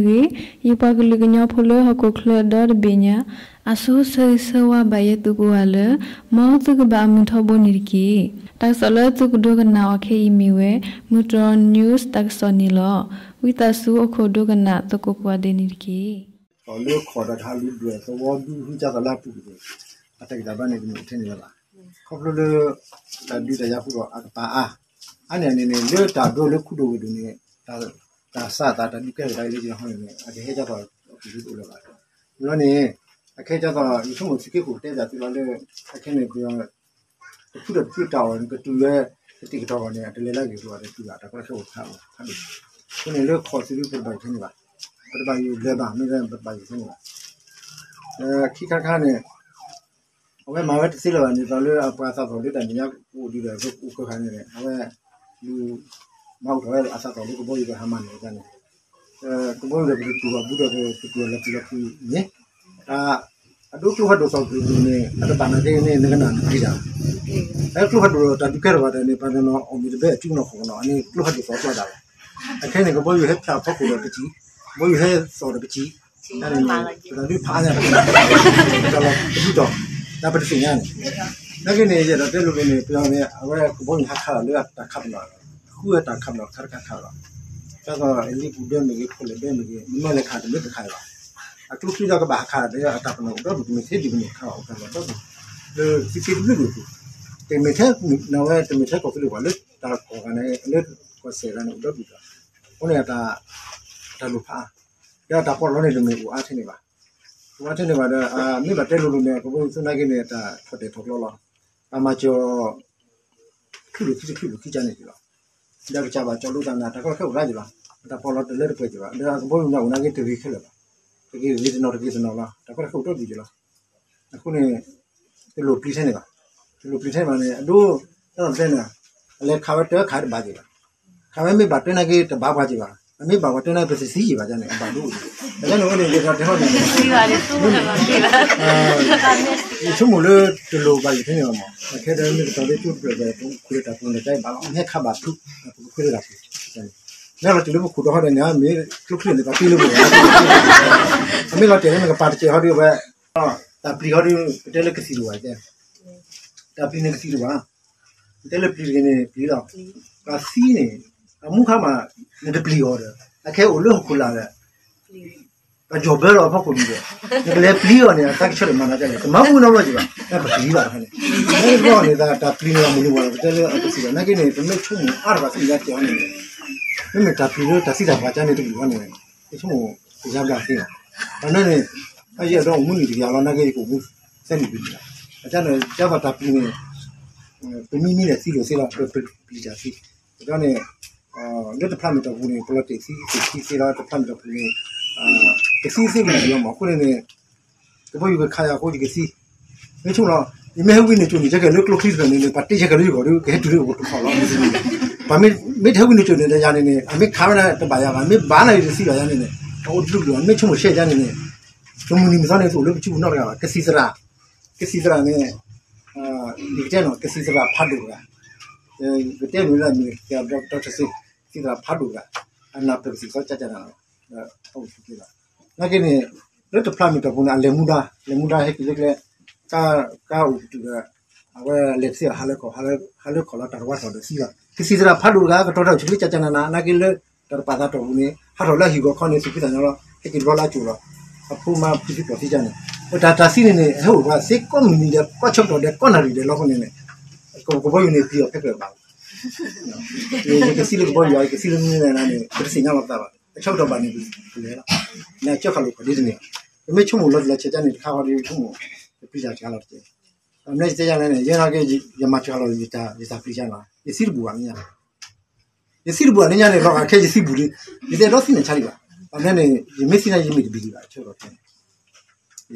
ဂ့ၤ, ယပှၤကလုာ်ကညီဖိလၢဟီၣ်ခိၣ်ချၢဒီတဘ့ၣ်ညါ, အဆိဆၢဂ့ၤဆၢဝါဘၣ်ယဲသုကိးဂၤလၢ မ်သုကဘၣ်အမုာ်ထီဘိန့ၣ်တက့ၢ်. တၢ်ကစီၣ်လၢသုကဒိကနၣ်အီၤခဲအံၤမ့ၢ်ဝဲ မုၢ်တြီၢ် news တၢ်ကစီၣ်န့ၣ်လီၤ. ဝံသးစူၤအိၣ်ခိးဒိကနၣ်သကိးကိးဂၤဒဲးန့ၣ်တက့ၢ်. လၢခီၣ်ဒီးတၢ်ဟးလူၤဒွဲၣ်သဝီဒူဟူကၢ်သးလၢအပူၤန့ၣ် အတၢ်ဂံၢ်တၢ်ဘါန့ၣ် တမ့ၢ်ထဲန့ၣ်လၢၤဘၣ်. ခီဖျိလၢ တၢ်ဒုးတၢ်ယၤဃုာ်ဒီးအကပၤအါ, အါန့ၢ်န့ၣ်န့ၣ် လၢတၢ်ဒိလၢခူဒိၣ်ဝဲဒၣ်န့ၣ် တၢ်စးသးတၢ်ဒုးကဲထီၣ်တၢ်လၢယဟီန့ၣ်န့ၣ် အကဟဲကၢ်သိးအပူၤဒုတအိၣ်လၢၤဘၣ်. လီၤန့ၣ် အခဲကၢ်သိး ယဆိကမိၣ်သုးက့ခိၣ်ကတဲဘၣ်သုလီၤလၢ အခဲန့ၣ် ပ တဖုဒီးတဖုတၢ်အီၣ်န့ၣ် ကတုၤလၢ ကတံာ်ကတီၤဂီၢ်န့ၣ် အတလဲၤလၢအဂ့ၤကီးဒီးတုၤဘၣ် တၢ်ကီတၢ်ခဲအိၣ်ဖးအိၣ်ဖးဒိၣ်. အဃိန့ၣ် လၢခီၣ်သးဒု ပတဘၣ်ယိၣ်ထဲန့ၣ်ဘၣ်, ပတဘၣ်ယိၣ်လၢၤဘၣ် မ့ၢ်လၢပတဘၣ်ယိၣ်ထဲန့ၣ်ဘၣ်. ခံခါတခါန့ၣ် အဝဲမၤဝဲတသ့လၢၤဘၣ်န့ၣ် သိးလၢအပှၤအသးသီၣ်လၢတၢ်မဲာ်ညါအိၣ်ဒံးဒီး ကအိၣ်ကၢၢ်ဃာ်န့ၣ် အဝဲ လူၤ မၤအိၣ်ထီၣ်ဝဲအသးသီၣ်လၢကဘီယူၤကဟးမၤန့ၣ်န့ၣ် ကဘီယူၤဒီးပတတူၢ်ဘၣ်ဘူးဒီးပတတူၢ်လီၤပျံၤလီၤဖုးန့ၣ် အဒိကျိဖးဒိၣ်သီၣ်ပူၤန့ၣ် အတဘၣ်နာ်က့န့ၣ် နကနၣ်နပျံၤတၢ်, အကျိဖးဒိၣ်တၢ်ဒုးကဲထီၣ်ဘၣ်တၢ်န့ၣ် ပှၤတနီၤအီၣ်မ့ၤတဘဲအစုကနီၤဃီကနီၤ အန့ၣ်ကျိဖးဒိၣ်သီၣ်ကျီဒၣ်ဝဲ, အခဲန့ၣ် ကဘီယူၤဟဲဖျါဖီခိၣ်ဒီးပစံး, ကဘီယူၤဟဲသီၣ်ဒီးပစံး, တၢ်ဒုးဖးအါညါ တၢ်လီၤပဒုးတီၢ်, တၢ်ပတသ့ၣ်ညါန့ၣ်, နာ်က့န့ၣ် ယအဲၣ်ဒိးတဲလိၤလိၤန့ၣ် ပယီၤန့ၣ် အဝဲကဘီယူၤဟးခးလီၤလၢအတၢ်ခးပနီၣ်, ဃုဝဲတၢ်ခးပနီၣ်တခါတခါခးလီၤ, ဒ်သိးလံာ်ပူၤဒၢမ့ၢ်ဂ့ၤ ဖိလဲၣ်ဒၢမ့ၢ်ဂ့ၤ မ့ၢ်လဲၤခးတမ့ၢ်တခးဘၣ်, အကျိချံဒီးကဘၣ်ဟးခးဒီးအတၢ်ပနီၣ်အိၣ်ဒီဒူၣ် တမ့ၢ်ထဲဒ်ပမ့ၢ်ခးအီၤအိၣ်တၢ်လီၤဒီဒူၣ်, လၢသုးက့တဘျုးဒူၣ်ပူၤ, တမ့ၢ်ထဲ နဝဲတမ့ၢ်ထဲကီၢ်သူလ့ၤပှၤ လၢတၢ်ကီၢ်ဂၤန့ၣ် လၢကီၢ်စဲၣ်ဂၤန့ၣ်အိၣ်ဒီဒူၣ်ဒီး, အဃိန့ၣ် တၢ်လိၣ်ဖး ဒီးတၢ်ပီးလီန့ၣ်တမ့ၢ်အိၣ်အါထဲန့ၣ်ဘၣ်, အိၣ်အါထဲန့ၣ်ဘၣ်ဒီး မ့ၢ်ဘၣ်တဲလိၤလိၤန့ၣ် ကဘီယူၤသနာ်က့န့ၣ် တၢ်ထီၣ်တဲာ်ထီၣ်ကျီလီၤ, တၢ်မၤစၢၤ ချုးလိာ်ခံတချုးလိာ်ခံကန့ၣ်က့ၤလီၤ, ဒီးကစၢ်ဘၣ်ကၠီလိာ်သးနၤ တၢ်ကီတၢ်ခဲအိၣ်ရၣ်က့ၤလီၤ, တၢ်ပီးလီတလၢတပှဲၤက့ၤဘၣ် ဒီးကဘီယူၤန့ၣ်အိၣ်နာ်က့တဂ့ၤခဲလၢာ်ဘၣ်, တဂ့ၤဂ့ၤတနီၤတဂ့ၤတနီၤလီၤ တၢ်ကီတၢ်ခဲအိၣ်ဒီဒူၣ်က့ၤလီၤ, အဃိန့ၣ် တလိၣ်ပျံၤထဲန့ၣ်ဘၣ်, တလိၣ်ပျံၤထဲန့ၣ်ဘၣ်န့ၣ် အဒိ တၢ်သီၣ်ပတဲန့ၣ် အလဲၤခးဝဲတၢ်ခးတဘၣ်က့ၤဘၣ်, ခးဝဲမ့ၢ်ဘၣ်တဲနာ်က့တဘၣ်ပှၤက့ၤဘၣ်, အမ့ၢ်ဘၣ်ပှၤတဲနာ်က့ပသ့ၣ်သံက့ၤဘၣ်န့ၣ် အဘၣ်ဒိအိၣ်က့ၤ, အန့ၣ်အိၣ်န့ၣ် ယဲဒၣ်တဲဟီန့ၣ် ယဆိကမိၣ်လၢတလိၣ်ဘၣ်ယိၣ်ထဲန့ၣ်ဘၣ်မး, အခဲဒီးမ့ၢ်ကတီၤလၢကၠိတဖျၢၣ်ဒီး ပကခွဲးတၢ်ပူၤန့ၣ် တၢ်ဘၣ်လီၤ မ့ၢ်ဟဲခးဘၣ်ဖုး ပကခွဲးတၢ်ပူၤ, မ့ၢ်လီၤတုၤလၢပခိၣ်ဒီးဟီဒီးန့ၣ် မ့ၢ်ကျိချံန့ၣ် ပှၤတ့လၢပဂီၢ်, အမ့ၢ်လီၤတဲာ်လၢနကပၤတစဲးဟီဒီးဝဲ, တၢ်ပျံၤဟီဒီး ပတဲလၢကသံၣ်တဝၢ်တဲ, တၢ်ပျံၤန့ၣ်ကသံၣ်တဝၢ်, ပတဲလၢပျံၤတဂ့ၤန့ၣ်ပျံၤလီၤ, ပှၤသံန့ၣ် အမူခါမး နတပျံၤအီၤဒီး အခဲအိၣ်လၢဟီၣ်ခိၣ်လာ်ဒီး ပှၤကၠီၣ်ဘၢလီၤအဖီခိၣ်န့ၣ်ဒီး နကလဲၤပျံၤအီၤန့ၣ် အတၢ်ကဆၢထၢၣ်မၤနၤဒ်လဲၣ် တမၤဘူၣ်နီတဘျီက့ၤဘၣ်, ပပျံၤဘၣ်တခါန့ၣ်, တဘျီန့ၣ် တၢ်ပျံၤန့ၣ် အမုၢ်လီၤဝဲ ပတဲလၢအကသံၣ်ဒီး နာ်က့န့ၣ် ပမ့ၢ်ဆိကမိၣ်အါတဘၣ်သ့ၣ်ညါတဲအီၤန့ၣ်, မ့မ့ၢ်တၢ်ပျံၤလၢတၢ်သံတၢ်ပှၢ်ကါန့ၣ်တဘျုးအီၤန့ၣ်, ယဆိကမိၣ် ကယါဘျါသ့လီၤ, ဒီးန့ၣ်န့ၣ် အယဲၢ်ဒီးအိၣ်မူနံၣ်တကယၤလီၤ နာ်က့ယကအိၣ်မူသၢနံၣ်ပျံၤလီၤ, အတၢ်န့ၣ် ကၢ်သိးတၢ်ပျံၤန့ၣ် ပမံမံန့ၣ်သံလိာ်သ့လီၤ ပပျံၤတၢ်သံ, ဒီးန့ၣ် လၢတဖျးမုၢ်တီၢ်ပူၤန့ၣ် ပလီၤတဲာ်သံ ကသံသ့လီၤ တဖျးမုၢ်တီၢ်ပူၤန့ၣ် ကသံသ့ဝံၤလီၤမး အဃိန့ၣ်န့ၣ် ကဘီယူၤကခးယၤအဃိ ယကသံ, မ့ၢ်ဆိကမိၣ်လီၤ ယမ့ၢ်ဟဲဝံန့ၢ်ကၠိန့ၣ် ကဲကဲလၢကျိချံတဖျၢၣ်န့ၣ် ပှၤတ့ကဲကဲလၢယဂီၢ်ဒီး ကဟဲတုၤလၢယဂီၢ်တခီလီၤ, ပှၤမ့ၢ်တဟဲဝံန့ၢ်ကၠိန့ၣ်ဒီးယၤန့ၣ်န့ၣ် အမ့ၢ်ခးဝဲဒၣ်တဘၣ်ယၤဘၣ် မ့ၢ်ဘၣ်နၤယတသံဘၣ်ယၤန့ၣ်န့ၣ် အအိၣ်တဘျုးဘျုး မ့ၢ်ဆိကမိၣ်ရှဲယၤန့ၣ်န့ၣ် တမုၢ်နံၤမုၢ်သီန့ၣ် တအိၣ်လၢပစုပူၤနီတဂၤဘၣ် ကသံၣ်သရၣ်, ကသံၣ်သရၣ်န့ၣ် ယကတဲနီၤ ကသံၣ်သရၣ်ဖးဒိၣ်တဂၤ, ယကတဲမ့ၢ်လၢမ့ၢ် ကသံၣ်သရၣ်ဖးဒိၣ်တဂၤ, အနၢ်ပၢၢ်ကသံၣ်သီကကနၤလီၤ, နာ်က့န့ၣ် လၢတဖျးမုၢ်တီၢ်ပူၤန့ၣ် အလဲၤမူဒါ လဲၤမူဒါဟဲက့ၤလၢကျဲ, ကါအိၣ်ကတုၤဒီး အဝဲလဲၤတသ့ဘၣ် ဟးလၢခီၣ် ဟးလၢခီၣ်လီၤ တၢ်တဝါထီၣ်ဒီးသံလီၤ, ကသံၣ်သရၣ်ဖးဒိၣ်တဂၤ ကတီၤတၢ်အိၣ်ဆူၣ်လၢကကနၤနၤ နာ်က့လၢ တၢ်တပာ်သးတီၢ်ပူၤန့ၣ် ဟးထီၣ်လၢအဟံၣ်ဂီၤခီန့ၣ် သူၣ်ဖှံသးညီလီၤ ဟဲက့ၤတဘျီလၢအကၠိၤလီၤ, အဖိမါဖံးသံပှီၣ်သံကန့ၣ်, တၢ်တၢ်သံန့ၣ်န့ၣ် ဟဲအိၣ်ပှၤသ့ကိးမုၢ်နံၤဒဲး ကိးဆၢကတီၢ်ဒဲး ကိးနၣ်ရံၣ်ဒဲးလီၤအဃိန့ၣ်န့ၣ်, ကဘီယူၤန့ၣ်ပျံၤအီၤဖဲဖဲဘၣ် ယကသံလၢကဘီယူၤ ယကသံလၢမနုၤလဲၣ်န့ၣ် ပတသ့ၣ်ညါလီၤပသးဘၣ်, အဆၢကတီၢ်ဘၣ်န့ၣ် ပလဲၤလီၤ, နကၢ်ခးလိာ်ပှၤဒ်တန့ၣ်, ပမ့ၢ်ဆိကမိၣ်လီၤတံၢ်လီၤဆဲးကန့ၣ်တခါဃီဒီး ဆိကမိၣ် ပပျံၤတၢ်ကလီၤတက့ၢ်, မ့ၢ်ယတဲယၤလဲၣ်န့ၣ် ယဲနာ်က့ ယမၤစှၤလီၤ ယတၢ်ပျံၤကလီၤ ယသံတဘူၣ်ဘၣ်န့ၣ်ညါ ယသံတဘူၣ်ဘၣ်န့ၣ်ညါန့ၣ် လီၤဂာ်ခဲယသံဘူၣ်လံ, ယတအဲၣ်ဒိးသံန့ၣ်ဆါဒံးဘၣ်, ဘၣ်မနုၤန့ၣ် ယမ့ၢ်သံန့ၣ် ယမ့ၢ်တဘံၣ်ဒံးဘၣ် ဆၢကတီၢ်ခဲန့ၣ်,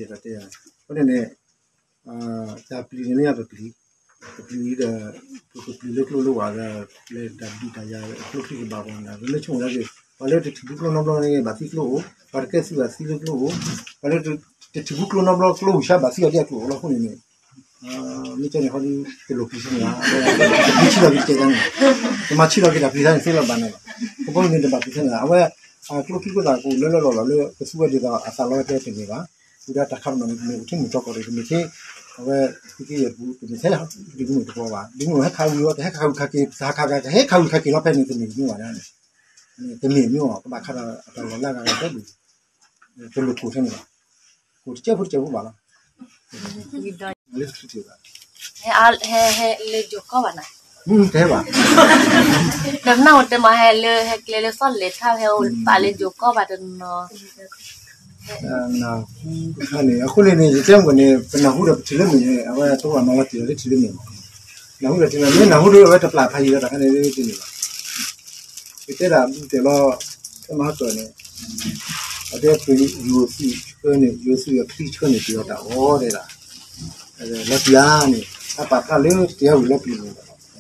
ယတတဲယၤ, အဃိန့ၣ်န့ၣ် တၢ်ပျံၤန့ၣ်လၢညါပပျံၤ, ပပျံၤဒီး ပကပျံၤလၢကျိလၢဝၢ်ဒီး လၢတၢ်ဒုးတၢ်ယၤ ကျိချံကဘၣ်ပှၤနၤ ပမ့ၢ်ဆိကမိၣ်လၢက့ၤ ပှၤလၢတထံၣ်ဘူးကျိနီတဘျီန့ၣ် ဘၣ်သံကျိအိၣ်, ပှၤတကဲသုးဘၣ်သံလၢကျိအိၣ်, ပှၤလၢတထံၣ်ဘူးကျိနီတဘျီ ကျိအိၣ်ဆါဘၣ်သံအီၤဒ်အကျိၤလီၤအဃိန့ၣ်န့ၣ် မ့ၢ်ကဲန့ၣ်ဟီဒ် တလိၣ်ပျံၤဆံန့ၣ်ဧါ, ပမၤဆံးလီၤက့ၤတၢ်ကဲန့ၣ်, ပမၤဆံးလီၤက့ၤတၢ်ပျံၤဆါန့ၣ်သ့လီၤဘၣ်န့ၣ်လီၤ, ကဘီယူၤန့ၣ်တဘၣ်ပျံၤဆါန့ၣ် အဝဲ ကျိချံကျိသၣ်ကအိၣ်လၢလၢလီၢ်လီၢ်လၢ ကသူဝဲဒ်သိးအသးလီဝဲတဲတမ့ၢ်ဘၣ်. ဝံၤဒီးတၢ်ခးပနီၣ်န့ၣ် တမ့ၢ်အိၣ်ထဲမုၢ်ထီၣ်ကီၢ်ဒီး တမ့ၢ်ထဲ အဝဲ သုးက့ယဲၢ်ပူၤ တမ့ၢ်ထဲဒုးကနူၢ်တကီဘၣ်. ဒုးကနူၢ်ဟဲခးဝံၤဝဲ တဟဲခးဝံၤခးက့ၤ တဟးခးက့ၤ ကဟဲခါဝံၤခးက့ၤလီၤဖဲန့ၣ် တမ့ၢ်မ့ၢ်ဘၣ်န့ၣ် တမ့ၢ်မ့ၢ်ဘၣ် ကဘၣ်ခးဒီးအတၢ်လီၤလၢအဂၤတၢ်ဒုး တလိၣ်ကိၢ်ထဲန့ၣ်ဘၣ်. ကိၢ်တကဲဖိတကဲဖိဘၣ်လီၤ. လၢတချုးဘၣ် ဟဲလၢယိၤကီၢ်ဘၣ်နၤ, တဟဲဘၣ်, ဒီးနၢ်အိၣ်တဲမး ဟဲလၢဟဲကျဲလၢသီၣ်လဲၤထၢ် ဟဲအိၣ်ပာ်လၢယိၤကီၢ်ဘၣ်တနီၤ နၢ်ဟူတခါန့ၣ် အဃိန့ၣ်န့ၣ် ယတဲမ့ၢ်န့ၣ် ပနၢ်ဟူဒီးပထံၣ်လၢမ့ၢ်န့ၣ် အဝဲတအိၣ်အမၤလီၤတံၢ်လီၤလၢထံၣ်လၢမ့ၢ်မး, နၢ်ဟူဒီးထံၣ်လၢ မ့ၢ်နၢ်ဟူဒီးအဝဲတပျၢ်ဖးယံၤဒီးတခါန့ၣ်လၢထံၣ်န့ၣ်ဘၣ်, ယတဲဒၣ်ဘူးတဲာ်လီၤ, တၢ်မၤဟီၣ်ကၢၢ်န့ၣ် အတဲပယိၤသုးဆှၢန့ၣ် ယိၤသုးအချံဆှၢန့ၣ် ပယီၤတၢ်အီၣ်တဲဒၣ် လီၤတံၢ်ဧါန့ၣ် အပာ်ဖျါလၢတယါဝံၤလီၤပျံၤန့ၣ်,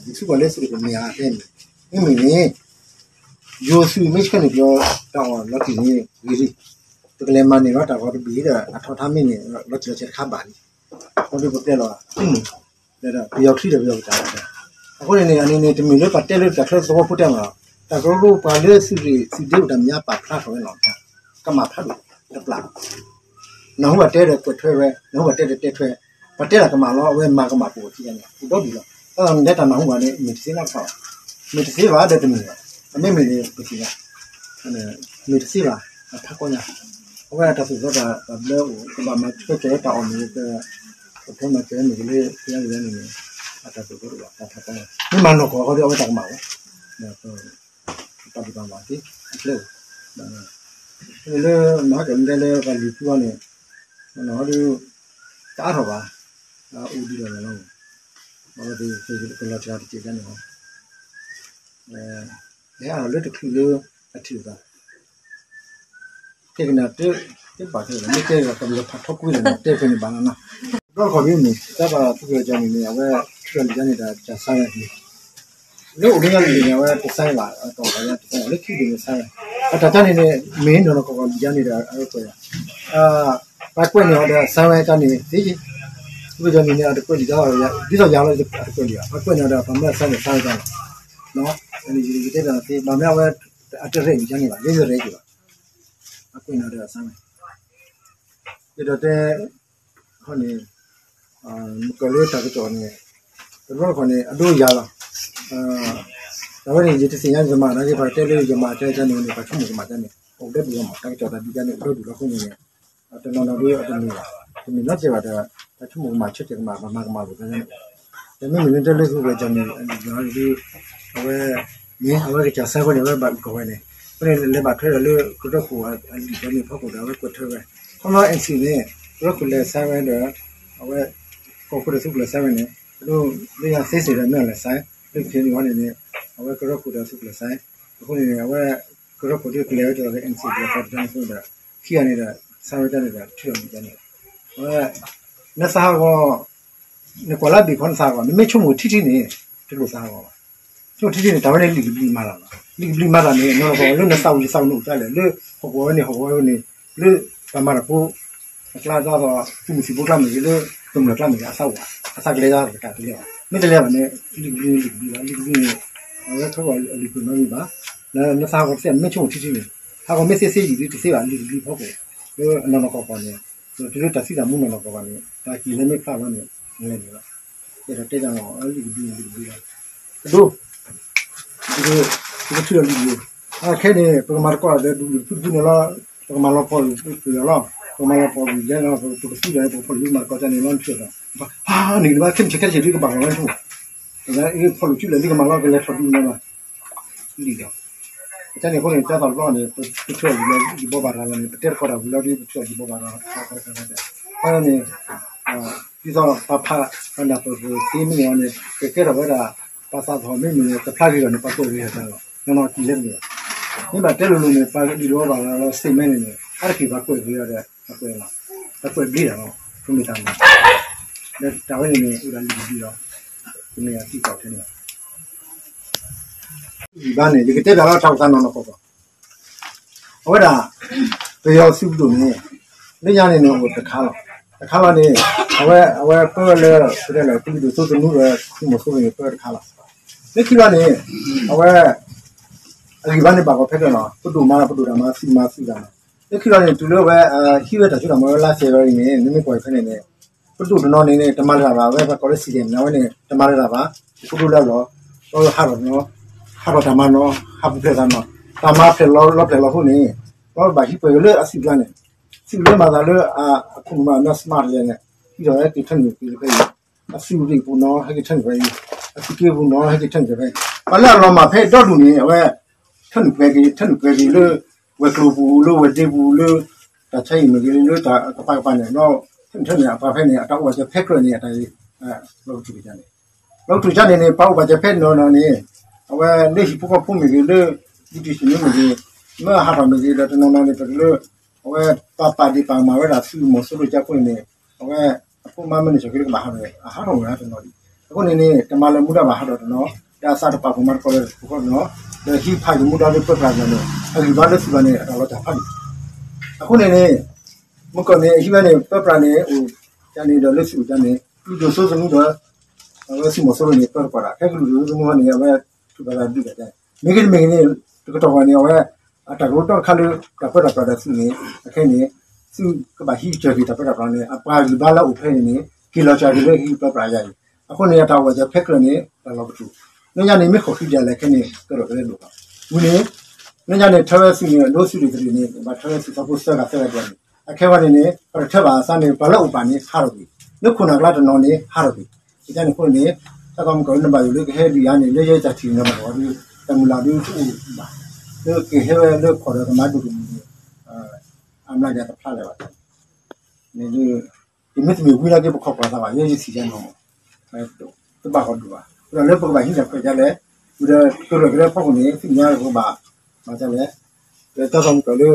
ယထံၣ်ကွၢ်လၢသုးတကမ့ၢ်ဧါတဲန့ၣ်, မ့မ့ၢ်န့ၣ် ယိၤသုးမ့ၢ်ဆှၢန့ၢ်ပယီၤတၢ်အီၣ်လီၤတံၢ်န့ၣ် ဂ့ၤလံ, ပကလဲၤမၤန့ၢ်လီၤတၢ်ဂီၤတဘ့ၣ်ဒီး အထီၣ်ထါမ့ၢ်န့ၣ် လီၤတံၢ်လီၤဆဲးတခါဘၣ်လံ, ဒီးပပျဲလီၤ ပယီၤချံဒီးပယီၤကစၢ်, အဃိန့ၣ်န့ၣ် အန့ၣ်န့ၣ် တမ့ၢ်လၢပှၤတဲလၢတၢ်ချၢသဝီဖိတဲမး, တၢ်ကရၢကရိပှၤလၢသုးရ့ၣ်သုးဒ့အိၣ်တၢ်မဲာ်ညါပာ်ဖျါထီၣ်ဝဲလီၤ, ကမၣ်ဖးဒိၣ်တပျၢ်, နၢ်ဟူဘၣ်တဲဒီးကွဲးထွဲဝဲ, နၢ်ဟူဘၣ်တဲဒီးတဲထွဲ, ပှၤတဲတၢ်ကမၣ်လီၤ အဝဲမၤကမၣ်ပူၤထံၣ်န့ၣ် အိၣ်ဒီဒူၣ်လီၤ, တၢ်နတဲတၢ်နၢ်ဟူဘၣ်န့ၣ် မ့ၢ်တသ့နီတခါဘၣ်, မ့ၢ်တသ့ဘၣ်ဒီးတမ့ၢ်ဘၣ်, အမ့မ့ၢ်န့ၣ် ပသ့ၣ်ညါ မ့ၢ်တသ့ဘၣ် အဖးကီညါ, အဝဲအတၢ်သိၣ်တၢ်သီတၢ်ဘျၢအိၣ် ကဘၣ်မၤဆၢကတီၢ်လၢတၢ်အီၣ်မ့ၢ်ဂ့ၤ, ကဖဲမၤစၢၤမ့ၢ်ဂ့ၤလၢ ကယါကယါန့ၣ်န့ၣ် အတၢ်သိၣ်တၢ်သီတဘၣ် တၢ်ဖးကီညါ မ့ၢ်မၤနီၢ်ကီၢ်ဃီဒီး အဝဲတၢ်ကမၣ်ဝဲ, တၢ်ဘၣ်တၢ်မၤက့ အကျဲအိၣ်, လၢမၤဟီၣ်ကၢၢ်မ့ၢ်တဲလၢပှၤလုၢ်ထူအီၤန့ၣ်, မၤနီၢ်ဟီၣ်ဒုး တအါထီၣ်ဘၣ်, အိၣ်ဒံးလီၤလီၤ, အဝဲကလီၤစှၤတစဲးန့ၣ်လီၤ ဟဲအါထီၣ်လၢတချုးလၢအထံၣ်လိာ်သး, တဲကနၣ်တဘၣ်ခဲလၢာ် မ့ၢ်တဲဒီးကဘျၢဖးထီကွံာ်လီၤ တဲဖဲန့ၣ်ဘၣ်လီၤနီၤ, ဘျီတခီဒ်န့ၣ် တၢ်ပာ်သူၣ်က့ၤကၠီန့ၣ်န့ၣ် အဝဲထံၣ်လီၤလံၤယါန့ၣ်ဒီးကစၢ်စါဝဲန့ၣ်, လၢအိၣ်လၢညါလံၤန့ၣ် အဝဲတစါဘၣ် အတီၢ်ဘၣ်ယါတစါ လၢခံဒုးန့ၣ်စါဝဲ, အတၢ်တၢ်န့ၣ်န့ၣ် မ့ၢ်နီၢ်နီၢ်ကီၢ်ကီၢ်လံၤယါန့ၣ်ဒီး အဝဲကွဲးယၤ ပှၤကွဲးန့ၢ်အီၤဒီးစါဝဲတၢ်န့ၣ်သ့, ဝဲကၠီန့ၣ်န့ၣ် အတကွဲးလံၤယါ, ဒ်သိးယၤလီၤအတကွဲးလံၤဘၣ်, ပှၤကွဲးန့ၢ်အီၤဒီး ပှၤမၢစါန့ၣ်စါဝဲတၢ်လီၤ, ယတဲတၢ်သ့ ဘၣ်မနုၤအဝဲ အတရဲၣ်လံၤယါန့ၣ်ဘၣ် လၢယရဲၣ်က့ၤဘၣ်, ပှၤကွဲးန့ၢ်အီၤဒီးစါဝဲ, ယဒီးတဲ ခီန့ၣ် မ့ၢ်ကီးလၢတၢ်ကစီၣ်န့ၣ် တဘျီတခီၣ်န့ၣ် အဒိယၤလီၤ, အဝဲန့ၣ် ယတသ့ၣ်ညါယမၤနာ်က့ ပှၤတဲလၢယမၤတဲန့ၣ်န့ၣ် ပှၤဆိကမိၣ်ကမၣ်တၢ်န့ၣ် အိၣ်ဒီဒူၣ်လီၤမး တၢ်ကစီၣ်တၢ်ဒုးတၢ်န့ၣ် အိၣ်ဒီဒူၣ်လီၤအဃိန့ၣ်န့ၣ် တနီၤနီၤဒ်အတမ့ၢ်ဘၣ်, တမ့ၢ်နီတစဲးဘၣ်ဒီး ပှၤဆိကမိၣ်ကမၣ်ဆၢတဲာ်ကမၣ် ပှၤမၤကမၣ်လိာ်သးန့ၣ်, တမ့မ့ၢ်လၢတဲလၢသုးဝဲၢ်ကၠီန့ၣ် အဝဲ မ့ၢ်အဝဲကစၢ်စါဝဲန့ၣ် အဝဲဘၣ်အုၣ်ကီၤဝဲန့ၣ်, အဃိန့ၣ် လဲၤဘၣ်ထွဲဒီးလၢကရၢခိၣ်အလံာ်တၢ်န့ၣ်ဖီခိၣ်ဒီး အဝဲကွဲးထွဲဝဲ, ခီဖျိ NCA န့ၣ် ကရၢခိၣ်လဲၤစါဝဲဒီး အဝဲ ကီၢ်ခိၣ်ဒီးသုးခိၣ်လဲၤစါဝဲန့ၣ် လၢယၤသ့စ့ၢ်ဒီးမ့ၢ်အီၤလဲၤစါ, လၢခံန့ၣ်ဝဲန့ၣ်န့ၣ် အဝဲကရၢခိၣ်ဒီးသုးခိၣ်လဲၤစါ, အဃိန့ၣ်န့ၣ် အဝဲ ကရၢခိၣ်ဒ်ကလဲၤဝဲဒ်သိးဒီး NCA ဒီးတၢ်တၢ်န့ၣ်အဃိဒီး ခံဂၤန့ၣ်ဒီး စါဝဲတၢ်န့ၣ်ဒီး ထံၣ်လီၤလံၤတၢ်န့ၣ်, အဝဲ နသးဟးဂီၤ နကွၢ်လၢအဘ့ၣ်ခီနသးဟးဂီၤ နမ့ၢ်ဆိကမိၣ်ထံထံန့ၣ် တလိၣ်သးဟးဂီၤဘၣ်. ဆိကမိၣ်ထံထံန့ၣ် တၢ်ဝဲန့ၣ်လံာ်ကဘျံးမၤတၢ်လီၤ. လံာ်ကဘျံးမၤတၢ်န့ၣ် နီၢ်နီၢ်ကီၢ်ကီၢ်လၢနသးဝံၤသးကနူၣ်တၢ်လဲၣ် လၢဟီၣ်ကဝီၤဝဲန့ၣ် ဟီၣ်ကဝီၤဝဲန့ၣ် လၢပှၤမၤတၢ်ဖိ အကျါဒ်သိး သုးမုၢ်သံၣ်ဘိကျါမ့ၢ်ဂ့ၤ လၢကမျၢၢ်ကျါမ့ၢ်ဂ့ၤ အသးအိၣ်ဘၣ် အသးကလဲၤတၢ်တကးတလဲၤဘၣ်. မ့ၢ်တလဲၤဘၣ်န့ၣ် လံာ်ကဘျံးလံာ်ကဘျံးလီၤ. လံာ်ကဘျံးန့ၣ် အဝဲခီဂီၤအလံာ်ကွံာ်နီတမံၤဘၣ်. နသးဟးဂီၤတသ့ မ့ၢ်ဆိကမိၣ်ထံထံန့ၣ် ဟးဂီၤမ့ၢ်သ့သ့ယံာ်ဒ်တသ့ဘၣ် လံာ်ကဘျံးဖီခိၣ် လၢအနီၢ်နီၢ်ကီၢ်ကီၢ်န့ၣ် တုၤလၢတၢ်သံတၢ်မူနီၢ်နီၢ်ကီၢ်ကီၢ်န့ၣ် တၢ်ကံၣ်လၢမ့ၢ်ဖျါဘၣ်န့ၣ် လဲၤန့ၣ်လီၤ. ယအဲၣ်ဒိးတဲတၢ်လီၤ လံာ်ကဘျံးလံာ်ကဘျံးလီၤ. အဒိ ပကထံၣ်လီၤလံာ်ကဘျံး အခဲန့ၣ် ပကမၤသကိးဒီးဒူၣ်ဖုတဖုန့ၣ်လီၤ. ပကမၤလီၤပှီၢ်ကွံာ်လီၤ. ပကမၤလီၤပှီၢ်ကွံာ်ယဲလီၤ ပကသူဒီးပကဖီၣ်လံၤမၤသကိးတၢ်န့ၣ်လီၤ နထံၣ်ဒီး ဟါ နံၣ်ကဘၣ်ခဲမုၢ်ဆ့ၣ်ခဲဆ့ၣ်ဒ်ကဘၣ်လီၤလီၤဆိ ဖီၣ်လိာ်စုလဲၣ်ဒ်ကမၤလီၤ ကလဲၤထီၣ်ဒူၣ်န့ၣ်လီၤ လံာ်ဒီး တၢ်န့ၣ်အဃိန့ၣ် တၢ်သးဘျီန့ၣ် ပထံၣ်လီၤလံာ်ဘီဘၣ်ရၤလီၤန့ၣ် ပတဲတကီၢ်တၢ်ဝံၤလီၤဒ် ပထံၣ်လီၤလံာ်ဘီဘၣ်ရၤလီၤ အဃိန့ၣ် ဒ်သိးပှၤဖး ပှၤနၢ်ပၢၢ်ပှၤသ့မ့ၢ်န့ၣ်န့ၣ် ကကဲထီၣ်ဝဲဒၣ် ပှၤသးသဟီၣ်မ့ၢ်မ့ၢ်န့ၣ် တဖျါဂ့ၤလီၤန့ၣ် ပှၤကွဲးဂ့ၤတၢ်လီၤ နီၢ်နီၢ်ကံၣ်လဲၣ်တမ့ၢ်ဘၣ်. မ့ၢ်ဘၣ်တဲလိၤလိၤန့ၣ် ပှၤလံာ်ဘီဘၣ်ရၤလီၤ statement န့ၣ်န့ၣ် အါတက့ၢ်ပှၤကွဲးဂ့ၤလီၤဒီး ပှၤကွဲးလီၤ ပှၤကွဲးဘျ့တၢ်လီၤ ပမ့ၢ်တၢ်မၤ ဒီးတၢ်ဝဲန့ၣ်န့ၣ် အိၣ်ဒၣ်လံာ်ကဘျံးလီၤ ပမ့ၢ်အသံကွၢ်ထဲန့ၣ် ဘၣ်န့ၣ် ယကတဲပျးလီၤတၢ်အိၣ်သးနီၢ်နီၢ်ကီၢ်ကီၢ် အဝဲဒၣ် ပယီၤသုးပဒိၣ်န့ၣ် လၢညါန့ၣ်န့ၣ် အိၣ်တခါလီၤ. တခါလီၤန့ၣ် အဝဲ အဝဲပၢလၢ ပတဲလၢ သုးပဒိၣ်သိသနူဒီး သုးမီၤစိရိၤန့ၣ် ပၢတခါလီၤ. လၢခံလီၤန့ၣ် အဝဲ အဂံၢ်ဘါန့ၣ်ဘၣ်ဂီၤဖဲကလီၤနီၤ, ပဒိၣ်မၤဒီးပဒိၣ်တၢ်မၤ သုးမၤသုးတၢ်နီၤ. လၢခံလီၤန့ၣ် တုၤလၢဝဲ ဟံးဝဲတၢ်စိတၢ်ကမီၤဝဲလါစဲးဖ့ဘြူၤအါရံၤန့ၣ် နမ့ၢ်ကွၢ်ဖဲန့ၣ်န့ၣ် ပဒိၣ်တနီၤန့ၣ်န့ၣ် တမၤလၢၤတၢ်ဘၣ်, အဝဲပှၤကိးလၢ စီၣ်ဒံၣ် န့ၣ် အဝဲန့ၣ် တမၤလၢၤတၢ်ဘၣ်, ဖိဒိၣ်လၢအလီၢ် ဟးထီၣ်နီၤ, ဟးထီၣ်တၢ်မၤနီၤ, ဟးပူၤဖျဲးသးနီၤ, တၢ်မၤဖျဲးလီၤလီၤဖျဲးလီၤအဃိန့ၣ် လီၤဘၣ်ဟံးပှဲၤက့ၤလၢအသုးကျါန့ၣ်, သုးလၢမၤသးလၢ အခိၣ်မၤနီၤ smart ယဲန့ၣ် ဟံးထီၣ်ဝဲက့ၤထၢနုာ်က့ၤဖဲအံၤ, အသုးရ့ၣ်ပူၤနီၤ ဟဲက့ၤထၢနုာ်ဖဲအံၤ, အသုးက့ပူၤနီၤ ဟဲက့ၤထၢနုာ်ဖဲအံၤ, ပှၤလၢအလီၤမၢ်ဖဲဒီဒူၣ်န့ၣ် အဝဲ ထၢနုာ်ပှဲၤက့ၤ ထၢနုာ်ပှဲၤက့ၤလၢ ဝဲၤကျိၤပူၤ လၢဝဲၤဒ့ပူၤ လၢတၢ်ဆါအံၤမ့ၢ်ဂ့ၤ လၢတၢ်ကပၤကပၤန့ၣ် ဒီးထၢနုာ်ထၢနုာ်အပှၤဖဲန့ၣ် အတၢ်အိၣ်ဘၣ်စၢၤဖဲကြၢးန့ၣ် အတၢ် လီၤကထူၣ်ကစၢ်န့ၣ်, လီၤကထူၣ်ကစၢ်န့ၣ်န့ၣ် ပှၤအိၣ်ဘၣ်စၢၤဖဲနီၤနီၤန့ၣ် အဝဲလၢဟံၣ်ဖိဃီဖိမ့ၢ်ဂ့ၤ လၢ ယူၤထံၣ်စံနူမ့ၢ်ဂ့ၤ မ့ၢ်အဟးထီၣ်မ့ၢ်ဂ့ၤ ဒီးတနီၤနီၤန့ၣ် ပကလၢ အဝဲပာ်ပာ်ဒံးပာ်မၤဝဲဒၣ်သုးမီၤစိရိၤကၠါဖိန့ၣ်န့ၣ် အဝဲအဖိမါမ့ၢ်န့ၢ်စၢၤက့ၤလၢကဘၣ်ဟးထီၣ်န့ၣ် အဟးထီၣ်ဝဲဒၣ်တနီၤဒံး, အဃိန့ၣ်န့ၣ် တမၤလၢၤမူဒါဘၣ်ဟးထီၣ်တနီၤ, ဒီးအသးတပာ်ဖှိၣ်မၤသကိးလၢတပူၤဃီတနီၤ, ဒီးဟံးဖးယံၤမူဒါလၢပၢပြးတနီၤန့ၣ် အဂံၢ်ဘါလၢသုးဘၣ်န့ၣ် အတၢ်လီၤတၢ်ဖးဒံး, အဃိန့ၣ်န့ၣ် မုၢ်ကီၢ်န့ၣ် အဟံးဝဲန့ၣ် ပၢပြးန့ၣ် အိၣ်ကန့ၣ်ဒီးလၢသုးအိၣ်ကန့ၣ် ဒိၣ်စိသနူဒီး အဝဲသုးမီၤစိရိၤန့ၣ် ပၢတပှၢ်ဒၣ် ခဲကလုာ်ဒိၣ်စိသနူဟီန့ၣ် အဝဲထုးဖးသးဒုးတၢ်ဒ်န့ၣ် မ့ၢ်ဂ့ၤတမ့ၢ်ဂ့ၤန့ၣ် တကတီၢ်ဃီန့ၣ် အဝဲ အတၢ်ကရူၢ်တီၢ်တခါလၢ တၢ်ပၢတၢ်ပြးဒီးသုးန့ၣ် အခဲအံၤန့ၣ် သုးကဘၣ်ဟံးစၢၤက့ၤတၢ်ပၢတၢ်ပြးန့ၣ် အပှၤဂံၢ်ဘါလၢအအိၣ်ဖဲန့ၣ်န့ၣ် က့ၤလီၤစှၤက့ၤလၢဟံၣ်ပၢပြးယါအံၤ, အဃိန့ၣ် အတၢ်အိၣ်ဘၣ်စၢၤဖဲကြၢးန့ၣ် တၢ်လီၤပတူၢ်, လၢညါန့ၣ် မ့ၢ်ဃီၣ်ဃံဒ်လဲၣ်ခဲန့ၣ် ကဲထီၣ်ကလဲၤဒိၣ်လီၤ, ဝံၤန့ၣ် လၢညါန့ၣ် ထၢဝဲသုးန့ၣ် ဒိသုးရ့ၣ်တရ့ၣ်န့ၣ် ဘၣ်ထၢဝဲသုးသီဖိသၢဂၤသၢဂၤတဂၤန့ၣ် အခဲဝဲန့ၣ်န့ၣ် ပတထၢဘၣ်အသးန့ၣ် ပှၤလၢအအိၣ်ပာ်န့ၣ် ဟးထီၣ်ကွံာ်, လၢခိၣ်နၢ်ကျါတနီၤန့ၣ် ဟးထီၣ်ကွံာ်, ကန့ၣ်အဃိန့ၣ် တၢ်ကမၣ်ကီၢ်လၢနဘၣ်ယိၣ်လၢကဟဲဒုးယၤန့ၣ် လၢယဲတၢ်ထံၣ်န့ၣ်ဘၣ်ဒီး တၢ်မုၢ်လၢ်ဒုးတအိၣ်ဘၣ်, လၢကဟဲဝဲလၢခီၣ်ဒီးကမၤဒိၣ်တမံၤန့ၣ် အမျးကတဖျါလၢၤဘၣ်, န့ၣ်ဒုး ယမ့ၢ်တမ့ၢ်ဝံလၢက့ၤပခီၣ်ပှၤသးဘၣ် ယဲယထံၣ်ယဲနီၤမး, တဘၣ်ဃီဒုးဘၣ်, ဒီးလၢပကဘၣ်ဟံးတၢ်ခွဲးဒ်လဲၣ်, ဝံၤဒီးကရၢၢ်ကရၢဖီခိၣ်န့ၣ် သ့ၣ်ညါကဘၣ် မၤဒ်လဲၣ်, ဒီးတၢ်ကမၣ်ကီၢ်လၢ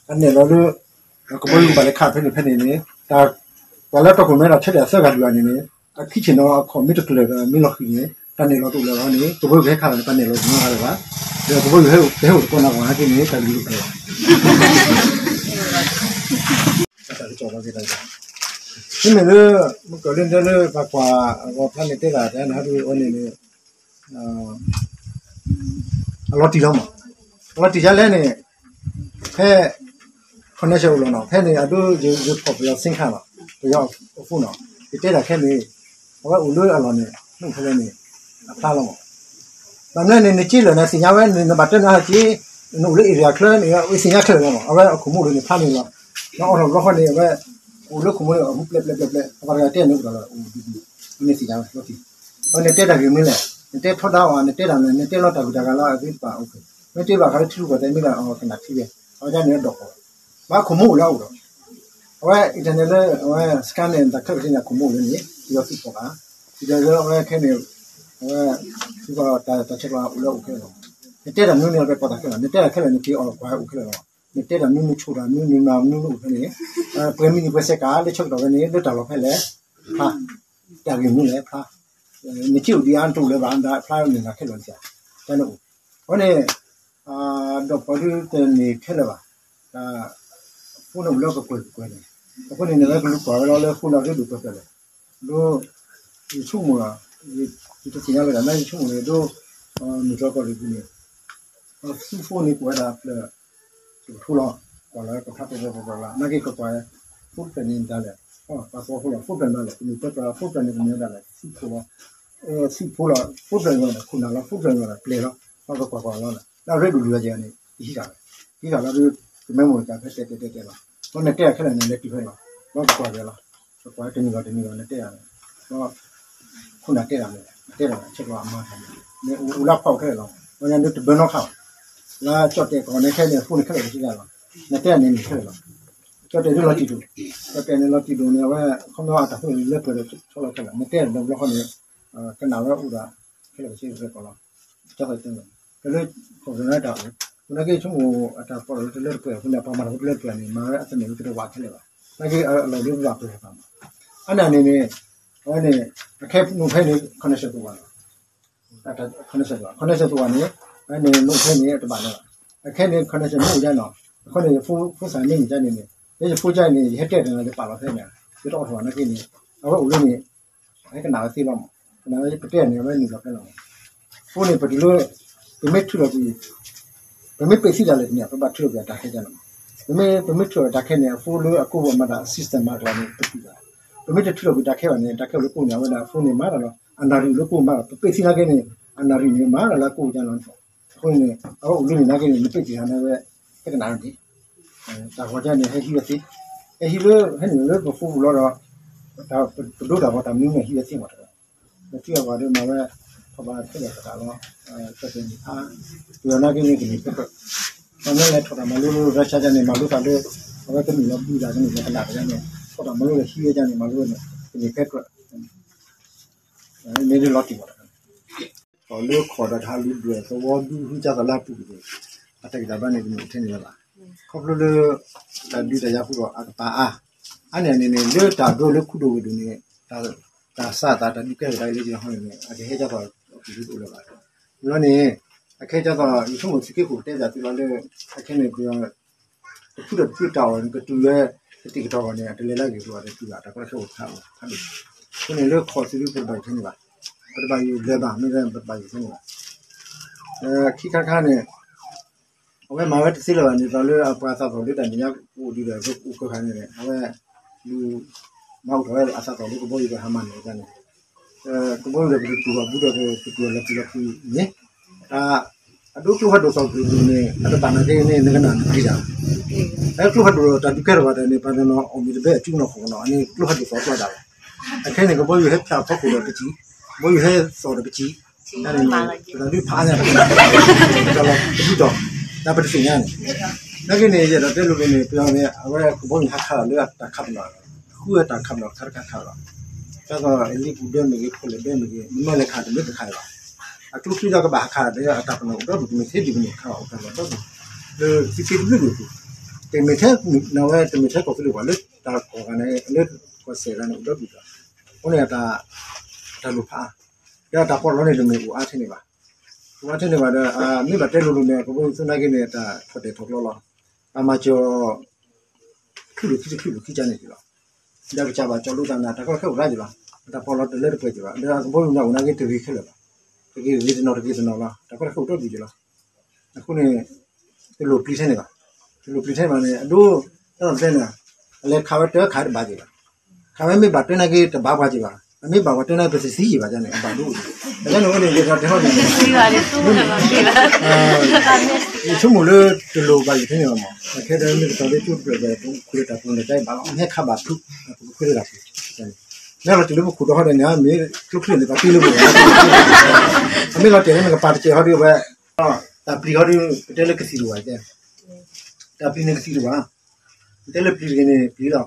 အနဲၣ်လီၤလၢ ကဘီယူၤကဘၣ်လဲၤခးဖဲန့ၣ်ဖဲန့ၣ်န့ၣ် တၢ် ပှၤလၢတီခိၣ်မဲဒီးထဲဒၣ်သၢဂၤလွံၢ်ဂၤန့ၣ်န့ၣ် အခံဆ့ၣ်နီၤအခီၣ်မ့ၢ်တကျၢၤဒီးမ့ၢ်လီၤဃံၤန့ၣ် တၢ်နဲၣ်လီၤတအိၣ်လၢၤဘၣ်န့ၣ် ကဘီယူၤကဟဲခးလီၤန့ၣ် ပှၤနဲၣ်လီၤတနီတဂၤလၢၤဘၣ်, ဒီးကဘီယူၤဟဲအိၣ်တကီၢ်နၢ်ကီၢ်ဟဲက့ၤန့ၣ် တၢ်ဂ့ၢ်အိၣ်ဖျဲၣ်လီၤ တၢ်ကစီၣ်ဘၣ်က့ၤတၢ်ကစီၣ်, မ့မ့ၢ်လၢ မုၢ်ကီၢ်လၢဒဲလၢပှၤကွၢ်အဂီၤဖျါန့ၣ်တဲဒၣ်တၢ်နဟးဒုးအီၤန့ၣ်န့ၣ် အလီၤတံၢ်လီၤမး, အလီၤတံၢ်ဒ်လဲၣ်န့ၣ် ဖဲ connection အိၣ်လီၤနီၤ, ဖဲန့ၣ်အဒိ ယဖီၣ်ပယီၤ SIM card လီၤ, ပယီၤအ phone နီၤ, ယတဲတၢ်ခဲန့ၣ် အဝဲအိၣ်လၢအလီၢ်န့ၣ် မ့ၢ်ဖဲလဲၣ်န့ၣ် အဖျါလီၤမး, ဘၣ်မနုၤန့ၣ် နက့လၢာ်န့ၣ် သ့ၣ်ညါဝဲန့ၣ် နဘၣ်တဲနၤက့ နအိၣ်လၢ area ချၢန့ၣ် သ့ၣ်ညါခဲလၢာ်လီၤမး, အဝဲအခိၣ်မူဒ်န့ၣ် ဖျါန့ၣ်လီၤ, နအိးထီၣ်ဘျီဃီန့ၣ် အဝဲ အိၣ်လၢခိၣ်မူန့ၣ် အဟူပျဲပျဲပျဲပျဲ အပှၤတဂၤတဲန့ၣ်အိၣ်ဒီးလီၤ အိၣ်ဒ်န့ၣ် မ့ၢ်သ့ၣ်ညါဝဲလီၤတံၢ်, အဝဲနတဲတၢ်ဂ့ၢ်မနုၤလဲၣ်, နတဲထီဒါအီၤ နတဲတၢ်မနုၤလဲၣ်, နတဲလီၤတၢ်ဂုၤတၢ်ဂၤလၢအဂ့ၤတပၤ အိၣ်ဖဲ, မ့ၢ်တဲဘၣ်ဃးလၢထံရူၢ်ကီၢ်သဲးမ့ၢ်လၢအကနၣ်ထံဝဲ, အဝဲဒၣ်န့ၣ်ဒီးကီး ဘၣ်ခိၣ်မူအိၣ်လၢအအိၣ်ဒီး အဝဲ internet လၢအဝဲ scan န့ၣ် တၢ်ခဲလၢာ်ခဲဆ့န့ၣ် အခိၣ်မူအိၣ်လၢန့ၣ် ပယီၤသုးဖီၣ်ဘၣ်, ပယီၤလၢအဝဲခဲန့ၣ် အဝဲ သုးကီၢ်တၢ်ဆဲးကျိးအိၣ်လၢအအိၣ်ခဲလၢာ်လီၤ, နတဲတၢ်မနုၤန့ၣ် အဝဲပှၤတၢ်ခဲလၢာ် နတဲတၢ်ခဲလၢာ်န့ၣ် က့ၤအီၣ်ကွၢ်အိၣ်ခဲလၢာ်လီၤ, နတဲတၢ်မနုၤ နဆိၣ်တၢ်မနုၤ နမၤမနုၤ နအိၣ်ဖဲန့ၣ် ပှဲၤမံၤနံၤပှဲၤစဲးကး လၢဆၢကတီၢ်ဝဲန့ၣ် လၢတၢ်လီၢ်ဖဲလဲၣ် ဖျါ, တၢ်ဂ့ၢ်မနုၤလဲၣ်ဖျါ, နက့အိၣ်ဒံးအါ နတအိၣ်လၢၤဘၣ် ဒၣ်ဖျါန့ၣ်နၤခဲလၢာ်န့ၣ် တၢ်န့ၣ်အိၣ်, အဝဲန့ၣ် ဒီးပှၤဒုးတန့ၢ်ခဲလၢာ်ဘၣ်, တၢ် phone န့ၣ်အိၣ်လၢကကွဲၢ်ကကွဲၢ်န့ၣ်, အဃိန့ၣ် နဝဲကလူၤကွၢ်ဝဲလီၤလၢ phone လီၤဒုးဒိၣ်ပှဲၤပှဲၤလဲၣ်, ဒီး ယဆိကမိၣ်လီၤ, ယတသ့ၣ်ညါလၢၤဒၣ် နယဆိကမိၣ်န့ၣ် ဒိ မုၢ်တြီၢ်ကီၢ်ရ့ၣ်ပူၤန့ၣ် သုးဖိန့ၣ် ကွၢ်ဝဲဒၣ်ဖျၢၣ် တကထိလီၤ, ကွၢ်လီၤကဖျါတဘျီဘျီဘျီလီၤ, နာ်က့ကကွၢ် phone တဖျၢၣ်န့ၣ်ဒၣ်လဲာ်, ပှၤသဝီဖိလီၤ phone တဖျၢၣ်န့ၣ်ဒၣ်လဲာ်, သုးဖိလီၤ, သုးဖိလီၤ, phone တဖျၢၣ်န့ၣ်လီၤ ခိၣ်နၢ်လီၤ, phone တဖျၢၣ်န့ၣ်လီၤ ပျဲၤလီၤ, ပှၤကကွၢ်ကွၢ်လီၤ, လၢအရ့ဒိၣ်လုၢ်ဝဲက့ၤန့ၣ် ယဟံးဃာ်ဝဲ, ဟံးဃာ်လီၤဒုး ကမဲမိၢ်ကၢ်ဖဲတဲတဲတဲတဲလီၤ, ဒီးနတဲအီၤခဲလၢာ်န့ၣ် လဲၤတုၤဖဲလီၤ, ဒီးကကွၢ်က့ၤလီၤ, ကကွၢ်တနံၤဂီၤတနံၤဂီၤ နတဲအီၤန့ၣ်, ဒီး ခိၣ်နၢ်တဲတၢ်န့ၣ် တဲတၢ်ဆဲးကျိးအမါတၢ်န့ၣ် အိၣ်လၢဖီၣ်ခဲလၢာ်လီၤ, ပှၤညါဒုးတဘၢနီတခါဘၣ်, လၢကၠီၣ်တဲာ်ကီၢ်န့ၣ်ခဲန့ၣ် အဖိန့ၣ်ခဲလၢာ်တဆံလီၤ, နတဲအီၤန့ၣ်န့ၣ်ခဲလၢာ်လီၤ, ကၠီၣ်တဲာ်ဒုးလီၤတံၢ်ဒိၣ်, ကၠီၣ်တဲာ်န့ၣ်လီၤတံၢ်ဒိၣ်န့ၣ် အဝဲ ခီပညီအတၢ်ဖိန့ၣ်လၢပှဲၤဒီးဆီလီၤခဲလၢာ်, နတဲအီၤတဘျီဃီန့ၣ် ကနၣ်ဝဲအိၣ်ဒီး ခဲလၢာ်တဆံကီၢ်လီၤ, ကၠီၣ်တဲာ်တဲန့ၣ် တလၢခိၣ်နၢ်တၢ်အိၣ်, နာ်က့ဆိကမိၣ်အတၢ်ပီၣ်လီၤတလၢတပှဲၤအဃိန့ၣ် ပှၤမၤတၢ်ဖိတလၢတပှဲၤန့ၣ် မၤဝဲအသနၢၣ်ဝဲကတဝးခဲလၢာ်လီၤ, နာ်က့အလီၢ်ဒုးဘၣ်ပှဲၤအသးမး, အန့ၣ်န့ၣ် အဝဲန့ၣ် အခဲနအိၣ်ဖဲန့ၣ် connection တအိၣ်ဘၣ်လီၤ, connection တအိၣ်ဘၣ်, connection တအိၣ်ဘၣ်န့ၣ် အဝဲန့ၣ်နအိၣ်ဖဲန့ၣ်တဘၣ်လၢၤဘၣ်, အခဲန့ၣ် connection မ့ၢ်အိၣ်ဒ်နီၤ, အဃိန့ၣ် ယဖိသၣ်မ့ၢ်န့ၣ်ဒ်န့ၣ်န့ၣ် လၢယဖိကၢ်န့ၣ် ယဟဲတဲာ်တဂၤ ယပာ်လီၤဖဲန့ၣ် ယတအိးထီၣ်ဘၣ်နာ်က့န့ၣ် အဝဲအိၣ်လၢန့ၣ် ဟဲကနၣ်ဝဲသ့လီၤမး, ကနၣ်ဝဲပတဲန့ၣ် အဝဲနုာ်လီၤဖဲလီၤမး, အဃိန့ၣ် ပတုၤလၢ ပမ့ၢ်ထုးထီၣ်ကွံာ် ပမ့ၢ်ပ့းသံတၢ်လဲၣ်တမ့ၢ် ပဘၣ်ထုးထီၣ်ကွံာ်တၢ်ခဲကၢ်လီၤ. ပမ့ၢ် ပမ့ၢ်ထုးထီၣ်တၢ်ခဲန့ၣ် အ phone လၢအကိးဝဲမၤတၢ် system မၤကျါန့ၣ် ပတုာ်ဘၣ်. ပမ့ၢ်တထုးထီၣ်ကွံာ်တၢ်ခဲဘၣ်န့ၣ် တၢ်ခဲအိၣ်လၢကိးန့ၣ် အဝဲဒၣ် phone န့ၣ်မၤတၢ်လီၤ. အနၣ်ရံၣ်လၢကိးမၤတၢ် ပပ့းသံနာ်က့န့ၣ် အနၣ်ရံၣ်န့ၣ်မၤတၢ်လၢအကိးကၢ်လီၤ. အဃိန့ၣ် အဝဲအိၣ်လၢန့ၣ်နာ်က့န့ၣ် နပ့းသံတၢ်န့ၣ်ဝဲ ဟဲကနၣ်န့ၣ် တၢ်ဂီၤကၢ်န့ၣ် ဟဲဟံးဝဲသ့, ဟဲဟံးလၢ ဟဲနုာ်လၢပ phone ပူၤလီၤဒီး ပဒိတၢ်ဂီၤတၢ်မနုၤန့ၣ် ဟံးဝဲသ့မးတၢ် ပထံၣ်အပှၤဒီးမၤဝဲ ထီၣ်ဘးခဲလၢာ်သးလီၤ. ကဲပနံၤဖး ပယီၤနာ်က့န့ၣ်ကန့ၢ်ဖဲကြၢး, ပမ့ၢ်လဲၤထီၣ်တၢ်မၤလိလၢ Russia ကန့ၣ် မၤလိသးလၢ အဝဲကနုာ်လီၤဘုဒၣ်ကန့ၢ်လီၤကနၣ်ကန့ၣ် ထီၣ်တၢ်မၤလိလၢဟံးဝဲကန့ၣ် မၤလိဝဲန့ၣ် ကန့ၢ်ဖဲကြၢး, မ့ၢ်လၢလီၤတံၢ်မးတၢ် လၢခီၣ်ဒီးတၢ်ဟးလူၤဒွဲၣ်သဝီဒူဟုကၢ်သးလၢအပူၤန့ၣ် အတၢ်ဂံၢ်တၢ်ဘါန့ၣ် တမ့ၢ်ထဲန့ၣ်လၢၤဘၣ်. ခီဖျိလၢ တၢ်ဒုးတၢ်ယၤဃုာ်ဒီးအကပၤအါ, အါန့ၢ်န့ၣ်န့ၣ် လၢတၢ်ဒိလၢခူဒိၣ်ဝဲဒိၣ်န့ၣ် တၢ်စးသးတၢ်ဒုးကဲထီၣ်တၢ်လၢယဟီန့ၣ်န့ၣ် အကဟဲကၢ်သိးအပူၤတအိၣ်လၢၤဘၣ်. ဘျီန့ၣ် အခဲကၢ်သိး ယဆိကမိၣ်သုးက့ခိၣ်တဲဘၣ်သုလီၤလၢ အခဲန့ၣ် တဖုဒီးတဖုတၢ်အီၣ်န့ၣ် ကတုၤလၢ ကတံာ်ကတီၤအဂီၢ်န့ၣ် အတလဲၤလၢအဂ့ၢ်အကျိၤဘၣ်ဒီးတုၤဘၣ် တၢ်ကီတၢ်ခဲအိၣ်ဖးအိၣ်ဖးဒိၣ်, အဃိန့ၣ်လၢခီၣ်သုးဒုပတဘၣ်ယိၣ်ထဲန့ၣ်ဘၣ်, ပတဘၣ်ယိၣ်လၢၤဘၣ် မ့ၢ်ပတဘၣ်ယိၣ်ထဲန့ၣ်ဘၣ်. ခံခါတခါန့ၣ် အဝဲမၤဝဲတသ့လၢၤဘၣ်န့ၣ် သိးလၢအပှၤသးသီၣ်လၢတၢ်မဲာ်ညါအိၣ်ဒံးဒီး အိၣ်ကၢခါန့ၣ် အဝဲ လူၤ မၤအိၣ်ထီၣ်ဝဲအသးသီၣ်လၢကဘီယူၤဒီးဟးမၤန့ၢ်ဝဲဒၣ်န့ၣ် ကဘီယူၤဒီးပတတူၢ်ဘၣ်ဘူးဒီးပတတူၢ်လီၤပျံၤလီၤဖုးန့ၣ် တၢ် အဒိကျိဖးဒိၣ်သီၣ်ပူၤန့ၣ် အတဘၣ်နာ်က့န့ၣ် နကနၣ်နပျံၤတၢ်, အကျိဖးဒိၣ်ဒီးတၢ်ဒုးကဲထီၣ်ဘၣ်ဒီးန့ၣ် ပှၤတနီၤအီၣ်မ့ၤတဘဲအစုနီၢ်ဃီနီၤ အန့ၣ်ကျိဖးဒိၣ်သီၣ်ကျီဒၣ်လီၤ. အခဲန့ၣ် ကဘီယူၤဟဲဖျါအဖီခိၣ်ဒီးပစံး, ကဘီယူၤဟဲသီၣ်ဒီးပစံး, တၢ်ဒုးဖးအါညါ တၢ်လီၤပဒုးတီၢ်, တၢ်ပတသ့ၣ်ညါန့ၣ် နာ်က့န့ၣ် ယအဲၣ်ဒိးတဲလိၤလိၤန့ၣ် ပယီၤန့ၣ် အဝဲကဘီယူၤဟးခးလီၤလၢအတၢ်ခးပနီၣ်, ဃုအတၢ်ခးပနီၣ်ခါတခါခးလီၤ. ဒ်သိးလံာ်ပူၤဒၢမ့ၢ်ဂ့ၤ ဖိလဲၣ်ဒၢမ့ၢ်ဂ့ၤ မ့ၢ်မ့ၢ်လဲၤခးတမ့ၢ်တခးလီၤ. အကျိချံဒီးကဘၣ်ဟးခးဒီးအတၢ်ပနီၣ်အိၣ်ဒီဒူၣ် တမ့ၢ်ထဲဒ်ပနီၣ်ခးဘၣ် အိၣ်တၢ်လီၤဒီဒူၣ်, လၢသုးက့တဘျုးဒိၣ်ပူၤ, တမ့ၢ်ထဲနဝဲ တမ့ၢ်ထဲကီၢ်သူလ့ၤပှၤလၢတၢ်ကီၢ်ဂၤန့ၣ် လၢကီၢ်စဲၣ်ဂၤန့ၣ်အိၣ်ဒီဒူၣ်ဒီး, အဃိန့ၣ် တၢ်လိၣ်ဖး ဒီးတၢ်ပီးလီန့ၣ် တမ့ၢ်အိၣ်အါထဲန့ၣ်ဘၣ်. အိၣ်အါထဲန့ၣ်ဘၣ်ဒီး မ့ၢ်ဘၣ်တဲလိၤလိၤန့ၣ် ကဘီယူၤသနာ်က့န့ၣ် တၢ်ထီၣ်တဲာ်ထီၣ်ကျီလီၤ. တၢ်မၤစၢၤ ချုးလိာ်ခံတချုးလိာ်ခံကန့ၣ်က့ၤလီၤ. ဒီးကစၢ်ဘၣ်ကၠီလိသးနၤ တၢ်ကီတၢ်ခဲအိၣ်ရၣ်က့ၤလီၤ. တၢ်ပီးလီတလၢတပှဲၤက့ၤဘၣ်. ဒီးကဘီယူၤန့ၣ်အိၣ်နာ်က့တဂ့ၤခဲလၢာ်ဘၣ်. တဂ့ၤဂ့ၤတနီၤတဂ့ၤတနီၤလီၤ. တၢ်ကီတၢ်ခဲအိၣ်ဒီဒူၣ်က့ၤလီၤ. အဃိန့ၣ် တလိၣ်ပျံၤထဲန့ၣ်ဘၣ်. တလိၣ်ပျံၤထဲန့ၣ်ဘၣ်န့ၣ် အဒိ တၢ်တဲန့ၣ် အလဲၤခးဝဲတၢ်ခးတဘၣ်က့ၤဘၣ်. ခးဝဲမ့ၢ်ဘၣ်တဲနာ်က့တဘၣ်ပှၤက့ၤဘၣ်. အမ့ၢ်ဘၣ်ပှၤတဲနာ်က့ ပတသံယံာ်ဘၣ်န့ၣ် အဘၣ်ဒိၣ်. အန့ၣ်အိၣ်န့ၣ် ယကတဲဟီၣ်ဒ်န့ၣ် ယဆိကမိၣ်လၢတလိၣ်ဘၣ်ယိၣ်ထဲန့ၣ်ဘၣ်မး အခဲဒီးမ့ၢ်ကတီၤလၢကၠိတဖျၢၣ်ဒီး ပကခွဲးတၢ်ပူၤန့ၣ်တဘၣ်လီၤ ဟဲခးဘၣ်ဖုး ပကခွဲးတၢ်ပူၤ မ့ၢ်လီၤတံၢ်လၢပခိၣ်ဒီဟီၣ်ဒီးန့ၣ် မ့ၢ်ကျိချံန့ၣ် ပှၤတ့လၢပဂီၢ် အမ့ၢ်လီၤတံၢ်လၢနကပၤတစဲးဟီၣ်ဒီးဝဲ တၢ်ပျံၤဟီၣ်ဒီး ပတဲလၢကသံၣ်တဝၢ်တဲ တၢ်ပျံၤန့ၣ်ကသံၣ်တဝၢ် နတဲလၢပျံၤတဂ့ၤန့ၣ် ပျံၤလီၤ.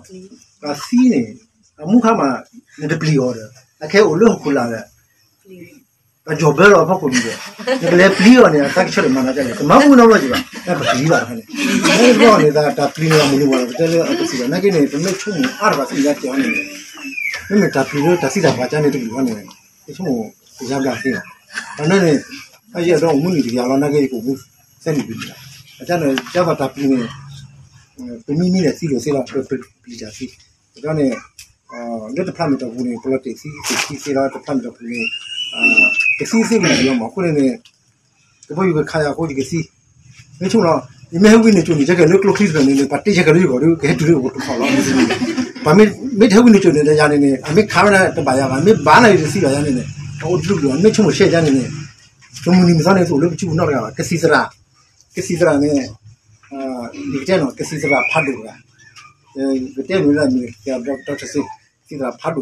ပှၤသံန့ၣ် အမူခါမး နတပျံၤအီၤဒီး အခဲအိၣ်လၢဟီၣ်ခိၣ်လာ်ဒီး ပယီၤဘၢလီၤအဖီခိၣ်ဒံးဒီး နကလဲၤပျံၤအီၤန့ၣ် အတၢ်ကဆၢထၢၣ်မၤနၤဒ်လဲၣ် တမၤမူနီတဘျီက့ၤဘၣ် ပပျံၤဘၣ်တခါန့ၣ် မ့ၢ်တဘျီန့ၣ် တၢ်ပျံၤန့ၣ် အမူၤလၢၤဝဲ ပတဲလၢအကသံၣ်ဒီး နာ်က့န့ၣ် ပမ့ၢ်ဆိကမိၣ်အါတဘၣ်သ့ၣ်ညါတဲအီၤန့ၣ် မ့မ့ၢ်တၢ်ပျံၤလၢတၢ်သံတၢ်ပှၢ်ကါန့ၣ်တကလုာ်အီၤန့ၣ် ပဆိကမိၣ်ကယါဘျါသ့လီၤ. တၢ်န့ၣ်န့ၣ် အယဲၢ်ဒီးအိၣ်မူနံၣ်တကယၤလီၤ နာ်က့ယကအိၣ်မူ သၢနံၣ်ပူၤလီၤ. အတၢ်န့ၣ် ကၢ်သိးတၢ်ပျံၤန့ၣ် ပမံမံဒီးသံလိာ်သ့လီၤ ပပျံၤတၢ်သံ ဒီးန့ၣ် လၢတဖျးမ့ၢ်တီၢ်ပူၤန့ၣ် ပလီၤတဲာ်သံ ကသံသ့လီၤ တဖျးမ့ၢ်တီၢ်ပူၤန့ၣ် ကသံသ့ဝံၤလီၤမး အဃိန့ၣ်န့ၣ် ကဘီယူၤကခးယၤအဃိ ယကသံ မ့ၢ်ဆိကမိၣ်လီၤ ယမ့ၢ်ဟဲဝံန့ၣ်ကၠိန့ၣ် ကဲကဲလၢကျိချံတဖျၢၣ်န့ၣ် ပှၤတ့ဆဲးကဲလၢယဂီၢ်ဒီး ကဟဲတုၤလၢယဂီၢ်တခီလီၤ. ပှၤမ့ၢ်တဟဲဝံန့ၣ်ကၠိန့ၣ် ယၤန့ၣ်န့ၣ် အမ့ၢ်ခးဝဲဒၣ်တဘၣ်ယၤဘၣ် မ့ၢ်ဘၣ်န့ၣ်ယတသံဘၣ်ယၤန့ၣ်န့ၣ် အအိၣ်တဘျုးဘျုး မ့ၢ်ဆိကမိၣ်ရှဲယၤန့ၣ်န့ၣ် တမုၢ်နံၤမုၢ်သီန့ၣ် တအိၣ်လၢပစုပူၤနီတဂၤဘၣ် ကသံၣ်သရၣ် ကသံၣ်သရၣ်န့ၣ် ယကတဲနီၤ ကသံၣ်သရၣ်ဖးဒိၣ်တဂၤ ကတဲမ့ၢ်လၢမ့ၢ် ကသံၣ်သရၣ်ဖးဒိၣ်တဂၤ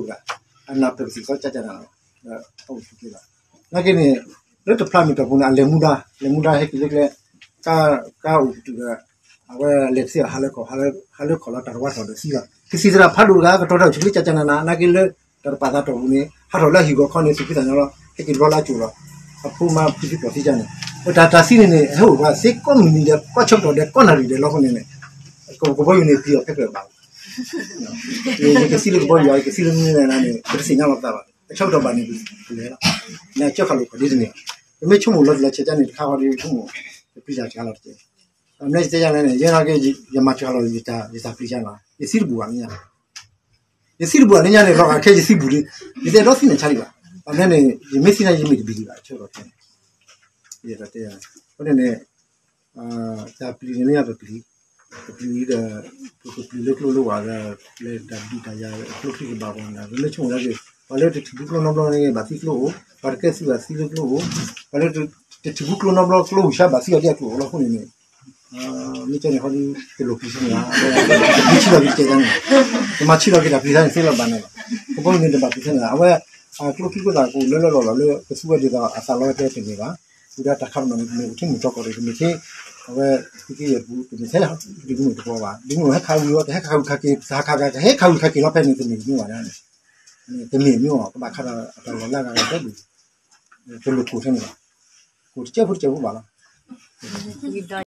အနၢ်ပၢၢ်ကသံၣ်သီကၠၢ်ကၠၢ်နၤလီၤ အအိၣ်တ့ၢ်လီၤ နာ်က့န့ၣ် လၢတဖျးမ့ၢ်တီၢ်ပူၤန့ၣ် အလဲၤမူဒါ လဲၤမူဒါဟဲက့ၤလၢကျဲ ကါအိၣ်ကတုၤဒီး အဝဲလဲၤတသ့ဘၣ် ဟးလၢခီၣ် ဟးလၢခီၣ်လီၤတၢ်တဝါထီၣ်ဒီးသံလီၤ ကသံၣ်သရၣ်ဖးဒိၣ်တဂၤ ကတီၤထီၣ်ဆူလၢကၠၢ်ကၠၢ်နၤနၤ နာ်က့လၢ တၢ်တပာ်သးတီၢ်ပူၤန့ၣ် ဟးထီၣ်လၢအဟံၣ်ဂီၤခီန့ၣ် သူၣ်ဖှံသးညီလီၤ ဟဲက့ၤတဘျီလၢအကၠိလီၤ အဖိမါဖံဖုပျီၢ်သံကၢ်န့ၣ် တၢ်တၢ်သံန့ၣ်န့ၣ် ဟဲအိၣ်ဘၣ်သ့ကိးမုၢ်နံၤဒဲး ကိးဆၢကတီၢ်ဒဲး ကိးနၣ်ရံၣ်ဒဲးလီၤအဃိန့ၣ်န့ၣ် ကဘီယူၤန့ၣ် ပျံၤအီၤဖဲကြၢးဘၣ် ယကသံလၢကဘီယူၤ ယကသံလၢမနုၤလဲၣ်န့ၣ် ပတသ့ၣ်ညါလီၤပသးဘၣ် အဆၢကတီၢ်ဘၣ်န့ၣ် ပလဲၤလီၤ နကၢခးလိာ်ခီၣ်ဒ်တမ့ၢ် ပမ့ၢ်ဆိကမိၣ်လီၤတံၢ်လီၤဆဲးကၠၢ်န့ၣ် တခါဃီဒီးဆိကမိၣ် ပပျံၤတၢ်စှၤလီၤတက့ၢ် အမ့ၢ်ယတဲယၤလဲၣ်န့ၣ် ယဲနာ်က့ ယမၤစှၤလီၤ ယတၢ်ပျံၤစှၤလီၤ ယသံတဘူၣ်ဘၣ်န့ၣ်ညါ ယသံတဘူၣ်ဘၣ်န့ၣ်ညါန့ၣ် လီၤဂာ်ခဲယသံဘူၣ်လံ ယတအဲၣ်ဒိးသံန့ၣ်ဆါလံဘၣ် အမ့ၢ်န့ၣ် ယမ့ၢ်သံန့ၣ် ယမ့ၢ်တဘံၤလံဘၣ် ဆၢကတီၢ်ခဲန့ၣ် ယတတဲယၤန့ၣ် အဃိန့ၣ်န့ၣ် တၢ်ပျံၤန့ၣ်မ့ၢ်ပပျံၤ, ပပျံၤဒီး ပကပျံၤလၢကျိလၢဝၤဒီး လၢတၢ်ဒုးတၢ်ယၤ ကျိချံကဘၣ်ပှၤန့ၣ် ပမ့ၢ်ဆိကမိၣ်ဒၣ်က့ၤ ပှၤလၢတထံၣ်ဘူးကျိနီတဘျီန့ၣ် ဘၣ်သံကျိအိၣ်, ပှၤတကဲသုးဘၣ်သံလၢကျိအိၣ်, ပှၤလၢတထံၣ်ဘူးကျိနီတဘျီ ကျိဝံၤဆါဘၣ်သံအီၤဒ်အကျိအိၣ်လီၤအဃိန့ၣ်န့ၣ် မ့ၢ်ကဲန့ၣ်ဟီဒ် တလိၣ်ပျံၤဆူန့ၣ်ဘၣ်, တပျံၤဆံးလီၤက့ၤတကဲန့ၣ်, တမၤဆံးလီၤက့ၤတၢ်ပျံၤတၢ်န့ၣ်သ့လီၤဘၣ်န့ၣ်လီၤ. ကဘီယူၤန့ၣ်တဘၣ်ပျံၤတၢ်န့ၣ် အဝဲ ကျိချံကျိသၣ်ကအိၣ်လၢလၢလီၢ်လီၢ်လၢ ကသူဝဲဒ်သိးအသးလီဝဲကျဲတန့ၢ်ဘၣ်. ဝံၤဒီးတၢ်ခးပနီၣ်န့ၣ် တမ့ၢ်အိၣ်ထဲမုၢ်တြီၢ်ကီၢ်ရ့ၣ် တမ့ၢ်ထဲ အဝဲ သုးက့ယဲၢ်ပူၤ တမ့ၢ်ထဲ ဒ်မုၢ်တြီၢ်ဘၣ်, ဒ်မုၢ်ဟဲခးဝံၤအီၤ တဟဲခးဝံၤခးက့ၤ တဟးခးက့ၤ တဟဲခးဝံၤခးက့ၤလီၤဖဲန့ၣ် တမ့ၢ်မ့ၢ်ဘၣ်န့ၣ်, တမ့ၢ်မ့ၢ်အီၤ ကဘၣ်ခးဒီးအတၢ်လီၤလၢအဂၤဒီး တလိၣ်ကိၢ်ထဲန့ၣ်ဘၣ်, ကိၢ်တကဲဖိတကဲဖိဘၣ်လီၤ.